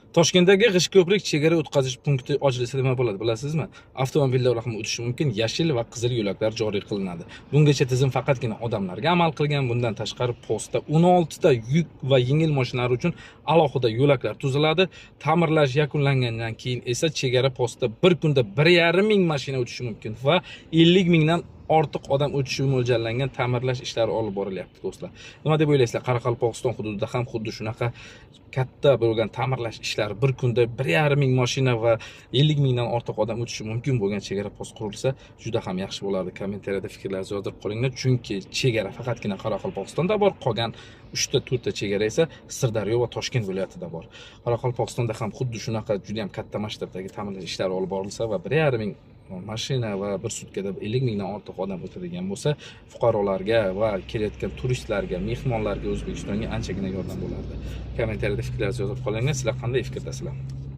Toshkentdagi G'ishtko'prik chegara o'tkazish punkti ochilsa nima bo'ladi, bilasizmi? Avtomobillar ham o'tishi mumkin, yashil va qizil yo'laklar joriy qilinadi. Bungacha tizim faqatgina odamlarga amal qilgan. Bundan tashqari postda 16 ta yuk va yengil mashinalar uchun alohida yo'laklar tuziladi. Ta'mirlash yakunlangandan keyin esa chegara postda bir kunda 1,5 ming mashina o'tishi mumkin va 50 mingdan ortiq odam o'tishi mo'ljallangan ta'mirlash ishlari olib borilyapti, do'stlar. Nima deb o'ylaysizlar? Qoraqalpog'iston hududida ham xuddi shunaqa katta bo'lgan ta'mirlash ishlari, bir kunda 1,5 ming mashina va 50 mingdan ortiq odam o'tishi mumkin bo'lgan chegara post qurilsa, juda ham yaxshi bo'lardi. Kommentariyada fikrlaringizni yozdirib qolinglar, chunki chegara faqatgina Qoraqalpog'istonda bor, qolgan 3 ta 4 ta chegara esa Sirdaryo va Toshkent viloyatida bor. Qoraqalpog'istonda ham xuddi shunaqa juda ham katta masshtabdagi ta'mirlash ishlari olib borilsa va 1,5 ming mashina va bir sutkada 50 mingdan ortiq odam o'tadigan bo'lsa, fuqarolarga va kelayotgan turistlarga, mehmonlarga O'zbekistonga anchagina yordam bo'lardi. Kommentariyada fikrlaringizni yozib qolinglar. Sizlar qanday fikrdasizlar?